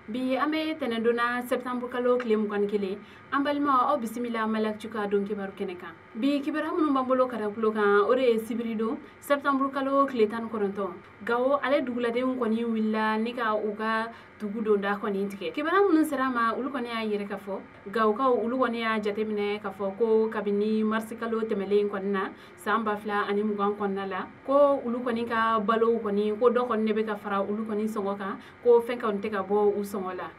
Bi an bɛ tɛnɛndonna septembre kalo tile 21, an balima aw bisimila Maliactu ka don kibaru kɛnɛ kan. Bi kibaruya minnu b'an bolo ka da tulo kan, o de ye sibiridon septembre kalo tile 19, Gawo ale duguladenw kɔni wulila ni ka u ka dugu donda kɔni tigɛ. Kibaruya minnu sera ma, olu kɔni y'a yɛrɛ ka fɔ Gawokaw olu kɔni y'a jateminɛ k'a fɔ ko kabini marisi kalo tɛmɛlen kɔni na san 2020 kɔnɔna la, ko olu kɔni ka balow kɔni ko dɔ kɔni de bɛ ka fara olu kɔni sɔngɔ kan, ko fɛn kɔni tɛ ka bɔ u sɔngɔ la.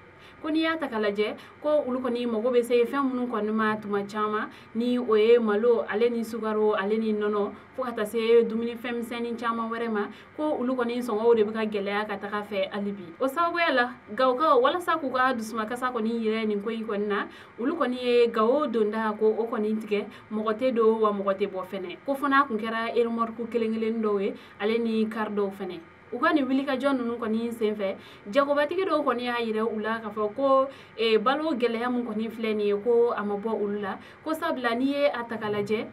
Ko n'i y'a ta k'a lajɛ, ko olu kɔni mago bɛ se fɛn minnu kɔni ma tuma caman, ni o ye malo ale ni sukaro ale ni nɔnɔ, fo ka taa se dumunifɛn misɛnnin caman wɛrɛ ma, ko olu kɔni sɔngɔw de bɛ ka gɛlɛya ka taga fɛ hali bi. O sababuya la, Gawokaw walasa k'u ka dusumakasa kɔni yɛrɛ nin ko in kɔni na, olu kɔni ye Gawo donda ko o kɔni tigɛ, mɔgɔ tɛ don wa mɔgɔ tɛ bɔ fɛnɛ, ko fo n'a kun kɛra eremɔriku kelen kelen dɔw ye ale ni kari dɔw fɛnɛ. U ka nin wulikajɔ ninnu kɔni senfɛ, jagobatigi dɔw kɔni y'a yira u la k'a fɔ ko balo gɛlɛya min kɔni filɛ nin ye, ko a ma bɔ olu la, ko sabula n'i ye a ta k'a lajɛ,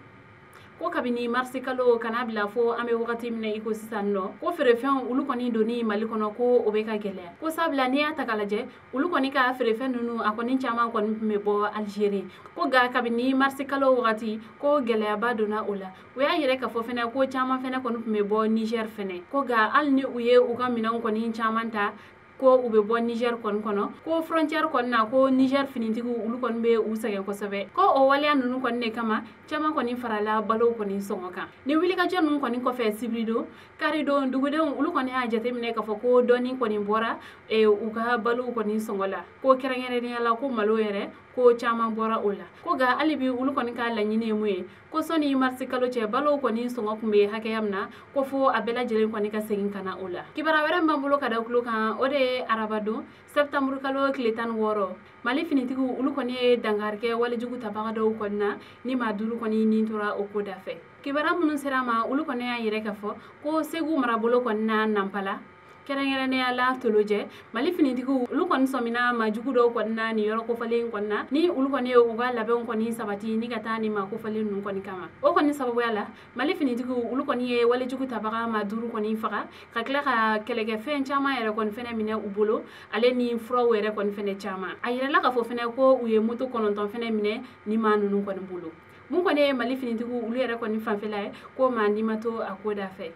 ko kabini marisi kalo kana bila fo an bɛ wagati min na i ko sisan nɔ, ko feerefɛnw olu kɔni donni Mali kɔnɔ ko o bɛ ka gɛlɛya, ko sabula n'i y'a ta k'a lajɛ, olu kɔni ka feerefɛn ninnu a kɔni caman kɔni tun bɛ bɔ Algérie, ko nka kabini marisi kalo wagati ko gɛlɛyaba donna o la. U y'a yɛrɛ k'a fɔ fɛnɛ ko caman fɛnɛ kɔni tun bɛ bɔ Niger fɛnɛ, ko nka hali ni u ye u ka minɛnw kɔni caman ta ko u bɛ bɔ Niger kɔni kɔnɔ, ko frontière kɔni na ko Niger finitigiw olu kɔni bɛ u sɛgɛn kosɛbɛ, ko o waleya ninnu kɔni de kama caman kɔni farala balow kɔni sɔngɔ kan. Ni wulikajɔ ninnu kɔni kɔfɛ, sibiridon karidon dugudenw olu kɔni y'a jateminɛ k'a fɔ ko dɔɔni kɔni bɔra u ka balow kɔni sɔngɔ la, ko kɛrɛnkɛrɛnnenya la ko malo yɛrɛ ko caman bɔra o la, ko nka hali bi olu kɔni ka laɲini ye mun ye, ko sɔnni marisi kalo cɛ balow kɔni sɔngɔ tun bɛ hakɛya min na, ko fo a bɛɛ lajɛlen kɔni ka segin ka na o la. Kibaruya wɛrɛ min b'an bolo ka da tulo kan, o de ye arabadon septembre kalo tile 16, Mali finitigiw olu kɔni ye dankari kɛ walejugu tabaga dɔw kɔni na, ni maa 5 kɔni nin tora o ko da fɛ. Kibaruya minnu sera ma, olu kɔni y'a yɛrɛ k'a fɔ ko Segu marabolo kɔni na Nanpala, kɛrɛnkɛrɛnnenya la Tolojɛ, Mali finitigiw olu kɔni sɔmina maajugu dɔw kɔni na nin yɔrɔ kofɔlen kɔni na, ni olu kɔni ye u ka labɛnw kɔni sabati ni ka taa nin maa kofɔlen ninnu kɔni kama. O kɔni sababuya la, Mali finitigiw olu kɔni ye walejugu tabaga maa 5 kɔni faga, ka tila ka kɛlɛkɛfɛn caman yɛrɛ kɔni fɛnɛ minɛ u bolo, ale ni furaw yɛrɛ kɔni fɛnɛ caman. A yirala k'a fɔ fɛnɛ ko u ye moto 9 fɛnɛ minɛ ni maa ninnu kɔni bolo. Mun kɔni ye Mali finitigiw olu yɛrɛ kɔni fanfɛla ye, ko maa ni ma to a ko da fɛ.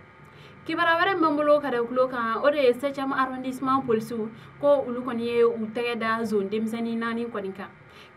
Kibaruya wɛrɛ min b'an bolo ka da tulo kan, o de ye 7e arrondissement polisiw ko olu kɔni ye u tɛgɛ da zone denmisɛnnin 4 kɔni kan.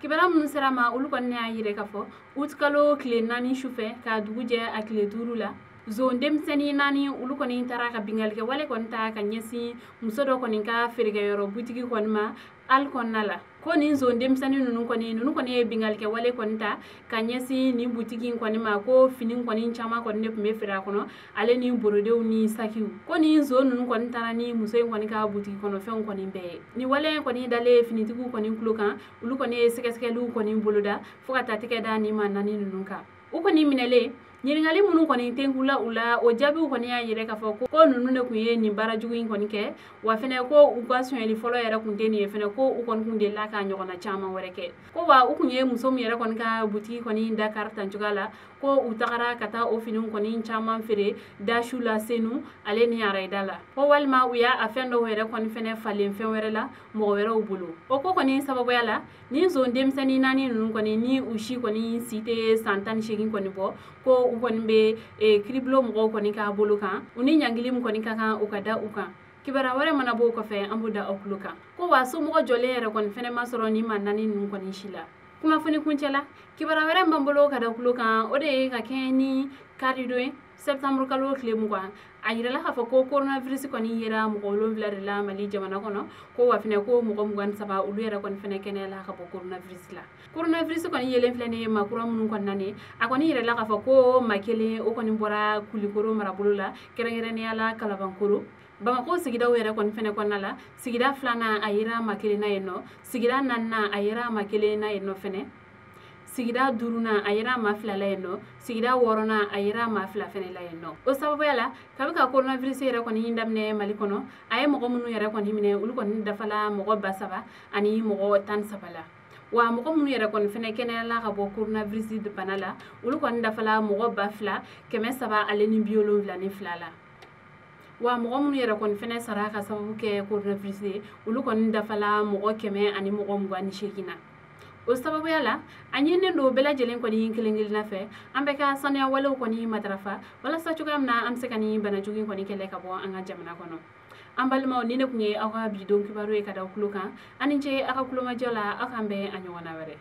Kibaruya minnu sera ma, olu kɔni y'a yira k'a fɔ août kalo tile 4 sufɛ ka dugu jɛ a tile 5 la, zone denmisɛnnin 4 olu kɔni taara ka binkannikɛ wale kɔni ta ka ɲɛsin muso dɔ kɔni ka feerekɛyɔrɔ butigi kɔni ma hali kɔnɔna la. Ko nin zone denmisɛnnin ninnu kɔni ye binkannikɛ wale kɔni ta ka ɲɛsin nin butigi in kɔni ma, ko fini kɔni caman kɔni de tun bɛ feere a kɔnɔ, ale ni borodew ni sakiw. Ko nin zone ninnu kɔni taara ni muso in kɔni ka butigi kɔnɔfɛnw kɔni bɛɛ ye. Nin wale in kɔni dalen finitigiw kɔni tulo kan, olu kɔni ye sɛgɛsɛgɛliw kɔni boloda fo ka taa tɛgɛ da nin maa 4 ninnu kan. U kɔni minɛlen, ɲininkali minnu kɔni tenkula u la, o jaabiw kɔni y'a yɛrɛ k'a fɔ ko ninnu de tun ye nin baara jugu in kɔni kɛ, wa fɛnɛ ko u ka sonyali fɔlɔ yɛrɛ kun tɛ nin ye fɛnɛ, ko u kɔni kun delila ka ɲɔgɔnna caman wɛrɛ kɛ. Ko wa u kun ye muso min yɛrɛ kɔni ka butigi kɔni dakari tan cogoya la, ko u tagara ka taa o finiw kɔni caman feere dasu la Senu ale ni Arayida la, ko walima u y'a fɛn dɔw yɛrɛ kɔni fɛnɛ falen fɛn wɛrɛ la mɔgɔ wɛrɛw bolo. O ko kɔni sababuya la, nin zone denmisɛnnin 4 ninnu kɔni ni u si kɔni si tɛ san 18 kɔni bɔ, ko u kɔni bɛ kiribulon mɔgɔw kɔni ka bolo kan, u ni ɲangili min kɔni ka kan u ka da u kan. Kibaruya wɛrɛ mana bɔ o kɔfɛ, an b'o da aw tulo kan. Ko wa somɔgɔ jɔlen yɛrɛ kɔni fɛnɛ ma sɔrɔ nin maa 4 ninnu kɔni si la. Kunnafoni kuncɛ la, kibaruya wɛrɛ min b'an bolo ka da tulo kan, o de ye ka kɛɲɛ ni karidon ye septembre kalo tile 20, a yirala k'a fɔ ko coronavirus kɔni yera mɔgɔ 7 de la Mali jamana kɔnɔ, ko wa fɛnɛ ko mɔgɔ 23 olu yɛrɛ kɔni fɛnɛ kɛnɛyala ka bɔ coronavirus la. Coronavirus kɔni yelen filɛ nin ye maa kura minnu kɔni na, a kɔni yirala k'a fɔ ko maa kelen o kɔni bɔra Kulikoro marabolo la, kɛrɛnkɛrɛnnenya la Kalabankoro. Bamakɔ sigidaw yɛrɛ kɔni fɛnɛ kɔnɔna la, sigida 2nan a yera maa kelen na yen nɔ, sigida 4nan a yera maa kelen na yen nɔ fɛnɛ, sigida 5nan a yera maa 2 la yen nɔ, sigida 6nan a yera maa 2 fɛnɛ la yen nɔ. O sababuya la, kabi ka coronavirus yɛrɛ kɔni daminɛ Mali kɔnɔ, a ye mɔgɔ minnu yɛrɛ kɔni minɛ, olu kɔni dafala mɔgɔ 3000 ani mɔgɔ 13 la. Wa mɔgɔ minnu yɛrɛ kɔni fɛnɛ kɛnɛyala ka bɔ coronavirus bana la, olu kɔni dafala mɔgɔ 2372 la. Wa mɔgɔ minnu yɛrɛ kɔni fɛnɛ sara ka sababu kɛ coronavirus ye, olu kɔni dafala mɔgɔ 128 na. O sababuya la, a ɲininen don bɛɛ lajɛlen kɔni kelen kelenna fɛ, an bɛ ka saniya walew kɔni matarafa walasa cogoya min na an bɛ se ka nin bana jugu in kɔni kɛlɛ ka bɔ an ka jamana kɔnɔ. An balimaw, ni ne tun ye aw ka bi don kibaru ye ka da tulo kan, aw ni ce aw ka kulomajɔ la, aw k'an bɛn a ɲɔgɔnna wɛrɛ.